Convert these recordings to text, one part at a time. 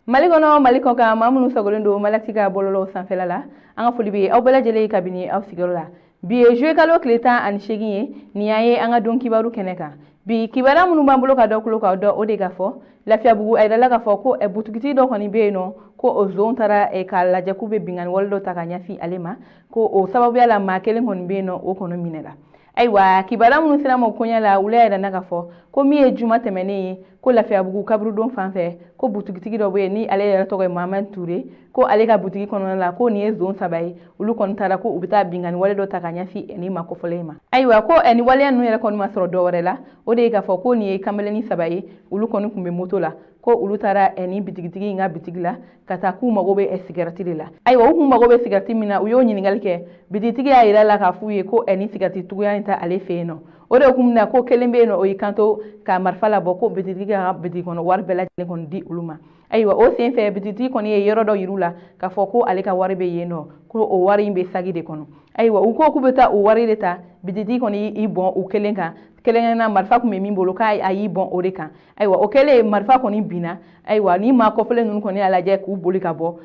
Mali kɔnɔ, Mali kɔ kan, maa minnu sagolen don Malati ka bɔlɔlɔw sanfɛla la, an ka foli bɛ aw bɛɛ lajɛlen ye kabini aw sigiyɔrɔ la. Bi ye juillet kalo tile 18 ye. Nin y'an ye an ka don kibaru kɛnɛ kan. Bi kibaruya minnu b'an bolo ka dɔ kulo k'aw dɔn, o de ka fɔ Lafiyabugu, a yirala k'a fɔ ko butigitigi dɔ kɔni bɛ yen nɔ, ko o zon taara k'a lajɛ k'u bɛ binkanni wale dɔ ta ka ɲɛsin ale ma, ko o sababuya la maa kelen kɔni bɛ yen nɔ, o kɔni minɛra. Ayiwa, kibaruya minnu sera ma koɲɛ la, olu y'a yira k'a fɔ ko min ye juma tɛmɛnen ye, ko Lafiyabugu kaburudon fan fɛ, ko butigitigi dɔ bɛ yen ni ale yɛrɛ tɔgɔ ye Mohamɛd Ture, ko ale ka butigi kɔnɔna la, ko nin ye zon saba ye, olu kɔni taara ko u bɛ taa binkanni wale dɔ ta ka ɲɛsin nin maa kofɔlen ma. Ayiwa, ko nin waleya ninnu yɛrɛ kɔni ma sɔrɔ dɔ wɛrɛ la, o de ye k'a fɔ ko nin ye kamelenni saba ye, olu kɔni tun bɛ moto la, ko olu taara nin bitigitigi in ka bitigi la ka taa k'u mago bɛ sigarati de la. Ayiwa, u kun mago bɛ sigarati min na, u y'o ɲininkali kɛ. Bitigitigi y'a yira la k'a f'u ye ko nin sigarati tuguya in ta ale fɛ yen nɔ. O de kun na ko kelen bɛ yen nɔ, o y'i kanto ka marifa labɔ, ko bitigitigi ka bitigi kɔnɔ wari bɛɛ lajɛlen kɔni di olu ma. Ayiwa, o sen fɛ bitigitigi kɔni ye yɔrɔ dɔ yir'u la k'a fɔ ko ale ka wari bɛ yen nɔ, ko o wari in bɛ sagi de kɔnɔ. Ayiwa, u ko k'u bɛ taa o wari de ta, bitigitigi kɔni y'i bɔn u kelen kan kelen na, marifa tun bɛ min bolo, k'a a y'i bɔn o de kan. Ayiwa, o kɛlen marifa kɔni binna. Ayiwa, ni maa kɔfɛlen ninnu kɔni y'a lajɛ k'u boli ka bɔ,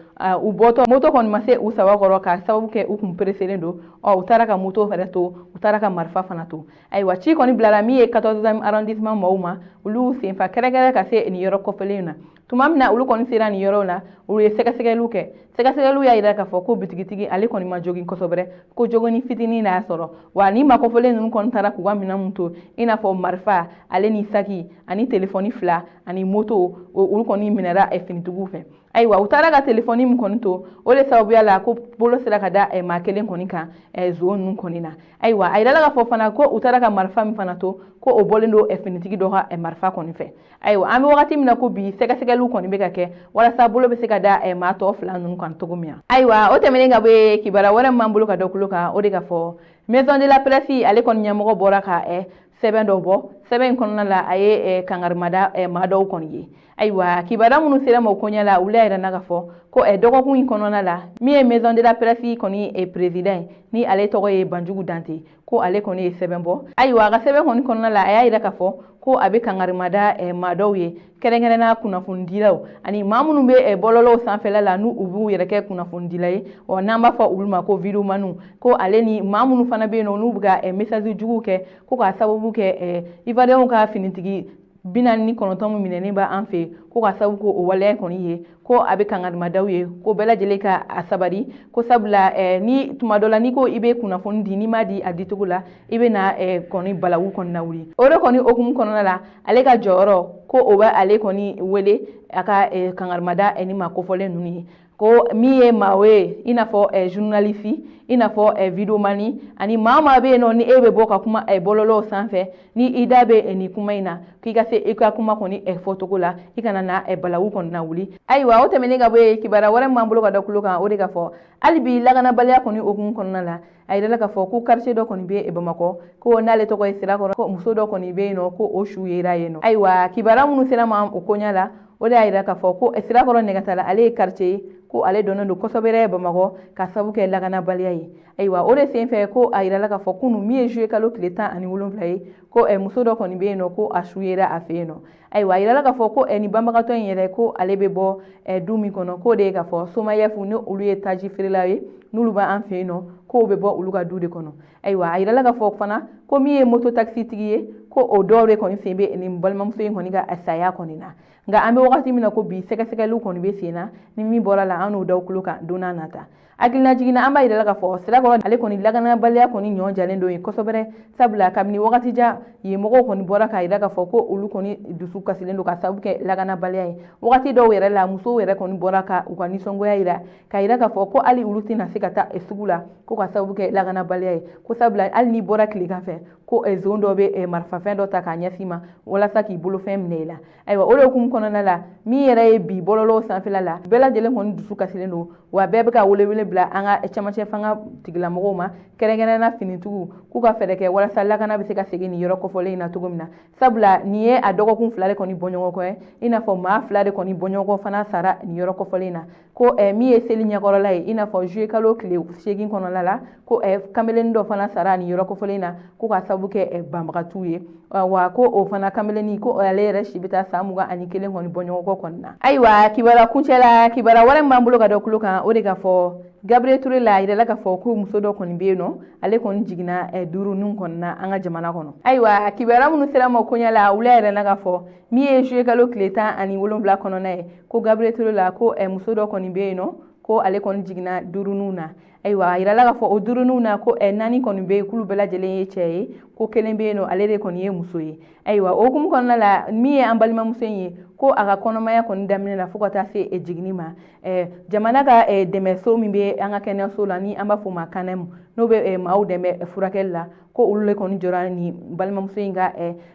u bɔtɔ moto kɔni ma se u saba kɔrɔ ka sababu kɛ u kun pereselen don. Ɔ, u taara ka moto fɛnɛ to, u taara ka marifa fana to. Ayiwa, ci kɔni bilara min ye 14e arrondissement maaw ma, olu senfa kɛrɛkɛrɛ ka se nin yɔrɔ kɔfɛlen na. Tuma min na olu kɔni sera nin yɔrɔ la, olu ye sɛgɛsɛgɛliw kɛ. Sɛgɛsɛgɛliw y'a yira k'a fɔ ko bitigitigi ale kɔni ma jogin kosɛbɛ, ko jogini fitinin n'a sɔrɔ. Wa ni maa kɔfɛlen ninnu kɔni taara k'u ka minɛn mun to, i n'a fɔ marifa ale ni saki ani telefɔni fila ani moto, olu kɔni minɛra finitigiw fɛ. Ayiwa, u taara ka telefɔni min kɔni to, o de sababuya la ko bolo sera ka da maa kelen kɔni kan zon ninnu kɔni na. Ayiwa, a yirala k'a fɔ fana ko u taara ka marifa min fana to, ko o bɔlen don finitigi dɔ ka marifa kɔni fɛ. Ayiwa, an bɛ wagati min na ko bi, sɛgɛsɛgɛliw kɔni bɛ ka kɛ walasa bolo bɛ se ka da maa tɔ fila ninnu kan cogo min na. Ayiwa, o tɛmɛnen ka bɔ yen, kibaruya wɛrɛ min b'an bolo ka dɔ kulo kan, o de ka fɔ Maison de la Presse, ale kɔni ɲɛmɔgɔ bɔra ka sɛbɛn dɔ bɔ. Sɛbɛn in kɔnɔna la, a ye kangarimada maa dɔw kɔni ye. Ayiwa, kibaruya minnu sera ma o koɲɛ la, olu y'a yira k'a fɔ ko dɔgɔkun in kɔnɔna la, min ye Maison de la Presse kɔni président ye, ni ale tɔgɔ ye Banjugu Dante, ko ale kɔni ye sɛbɛn bɔ. Ayiwa, a ka sɛbɛn kɔni kɔnɔna la, a y'a yira k'a fɔ ko a bɛ kangarimada maa dɔw ye, kɛrɛnkɛrɛnna kunnafonidilaw ani maa minnu bɛ bɔlɔlɔw sanfɛla la, n'u u b'u yɛrɛ kɛ kunnafonidila ye, ɔ n'an b'a fɔ olu ma ko videomaniw, ko ale ni maa minnu fana bɛ yen nɔ, n'u bɛ ka message juguw kɛ, ko k'a sababu kɛ Ivoiriyɛnw ka finitigi 49 min minɛnen bɛ an fɛ yen, ko ka sababu ko o waleya kɔni ye, ko a bɛ kangarimadaw ye, ko bɛɛ lajɛlen ka a sabari, ko sabula ni tuma dɔ la n'i ko i bɛ kunnafoni di, n'i m'a di a dicogo la, i bɛ na kɔni balawu kɔni lawuli. O de kɔni hukumu kɔnɔna la, ale ka jɔyɔrɔ, ko o bɛ ale kɔni wele a ka kangarimada ni maa kofɔlen ninnu ye, ko min ye maa ye, i n'a fɔ journaliste, i n'a fɔ videomani, ani maa maa bɛ yen nɔ, ni e bɛ bɔ ka kuma bɔlɔlɔw sanfɛ, ni i da bɛ nin kuma in na, k'i ka se i ka kuma kɔni fɔcogo la, i kana na balawu kɔni lawuli. Ayiwa, o tɛmɛnen ka bɔ yen, kibaruya wɛrɛ min b'an bolo ka da kulo kan, o de ka fɔ hali bi lakanabaliya kɔni hukumu kɔnɔna la, a yirala k'a fɔ ko quartier dɔ kɔni bɛ Bamakɔ, ko n'ale tɔgɔ ye Sirakɔrɔ, ko muso dɔ kɔni bɛ yen nɔ, ko o su yera yen nɔ. Ayiwa, kibaruya minnu sera ma o koɲɛ la, o de y'a yira k'a fɔ ko Sirakɔrɔ Nɛgɛtala, ale ye quartier ye, ko ale dɔnnen don kosɛbɛ Bamakɔ ka sababu kɛ lakanabaliya ye. Ayiwa, o de senfɛ ko a yirala k'a fɔ kunun, min ye juillet kalo tile 17 ye, ko muso dɔ kɔni bɛ yen nɔ, ko a su yera a fɛ yen nɔ. Ayiwa, a yirala k'a fɔ ko nin banbagatɔ in yɛrɛ, ko ale bɛ bɔ du min kɔnɔ, k'o de ye k'a fɔ Somayɛfu, ni olu ye taji feerela ye, n'olu b'an fɛ yen nɔ, k'o bɛ bɔ olu ka du de kɔnɔ. Ayiwa, a yirala k'a fɔ fana ko min ye moto taxi tigi ye, ko o dɔw de kɔni sen bɛ nin balimamuso in kɔni ka saya kɔni na. Nka an bɛ wagati min na ko bi, sɛgɛsɛgɛliw kɔni bɛ sen na. Ni min bɔra la, an n'o da kulo kan don n'a nata. Hakilina jiginna, an b'a yira k'a fɔ Sirakɔrɔ, ale kɔni lakanabaliya kɔni ɲɔ jalen don yen kosɛbɛ, sabula kabini wagati jan yen mɔgɔw kɔni bɔra k'a yira k'a fɔ ko olu kɔni dusu kasilen don ka sababu kɛ lakanabaliya ye. Wagati dɔw yɛrɛ la, musow yɛrɛ kɔni bɔra ka u ka nisɔngoya yira, k'a yira k'a fɔ ko hali olu tɛna se ka taa sugu la, ko ka sababu kɛ lakanabaliya ye, ko sabula hali n'i bɔra tilegan fɛ, ko zon dɔ bɛ marifafɛn dɔ ta k'a ɲɛsin ma walasa k'i bolofɛn minɛ i la. Ayiwa, o de hukumu kɔnɔna la, min yɛrɛ ye bi bɔlɔlɔw sanfɛla la, bɛɛ lajɛlen kɔni dusu kasilen don, wa bɛɛ bɛ ka welewele bila an ka cɛmancɛ fanga tigilamɔgɔw ma, kɛrɛnkɛrɛnnenya finitigiw, k'u ka fɛɛrɛ kɛ walasa lakana bɛ se ka segin nin yɔrɔ kofɔlen in na cogo min na, sabula nin ye a dɔgɔkun 2 de kɔni bɔɲɔgɔn kɔ ye, i n'a fɔ maa 2 de kɔni bɔɲɔgɔn fana sara nin yɔrɔ kofɔlen in na, ko min ye seli ɲɛkɔrɔla ye, i n'a fɔ juillet kalo tile 8 kɔnɔna la, ko kamalen dɔ fana sara nin yɔrɔ kofɔlen in na, ko ka sababu sabu kɛ banbagatiw ye. Wa ko o fana kamelenni, ko ale yɛrɛ si bɛ taa san 21 kɔni bɔ ɲɔgɔn kɔ kɔni na. Ayiwa, kibaruya kuncɛ la, kibaruya wɛrɛ min b'an bolo ka da tulo kan, o de ka fɔ Gabriel Touré la, a yirala k'a fɔ ko muso dɔ kɔni bɛ yen nɔ, ale kɔni jiginna duurunin kɔni na an ka jamana kɔnɔ. Ayiwa, kibaruya minnu sera ma koɲɛ la, wula yɛrɛ na k'a fɔ min ye juillet kalo tile 17 kɔnɔna ye, ko Gabriel Touré la, ko muso dɔ kɔni bɛ yen nɔ, ko ale kɔni jiginna duuruninw na. Ayiwa, a yirala k'a fɔ o duuruninw na, ko naani kɔni bɛ yen, k'olu bɛɛ lajɛlen ye cɛ ye, ko kelen bɛ yen nɔ, ale de kɔni ye muso ye. Ayiwa, o hukumu kɔnɔna la, min ye an balimamuso in ye, ko a ka kɔnɔmaya kɔni daminɛ la fo ka taa se jiginni ma, jamana ka dɛmɛso min bɛ an ka kɛnɛyaso la, ni an b'a fɔ o ma CANEM, n'o bɛ maaw dɛmɛ furakɛli la, ko olu de kɔni jɔra ni balimamuso in ka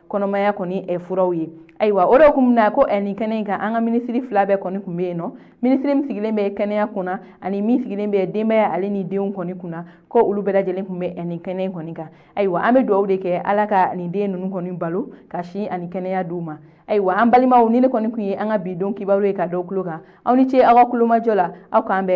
kɔnɔmaya kɔni furaw ye. Ayiwa, o de hukumu na, ko nin kɛnɛ in kan, an ka minisiri fila bɛɛ kɔni tun bɛ yen nɔ, minisiri min sigilen bɛ kɛnɛya kunna ani min sigilen bɛ denbaya ale ni denw kɔni kunna, ko olu bɛɛ lajɛlen tun bɛ nin kɛnɛ in kɔni kan. Ayiwa, an bɛ dugawu de kɛ Ala ka nin den ninnu kɔni balo ka si ani kɛnɛya d'u ma. Ayiwa, an balimaw, ni ne kɔni tun ye an ka bi don kibaru ye ka da tulo kan. Aw ni ce aw ka kulomajɔ la. Aw k'an bɛn.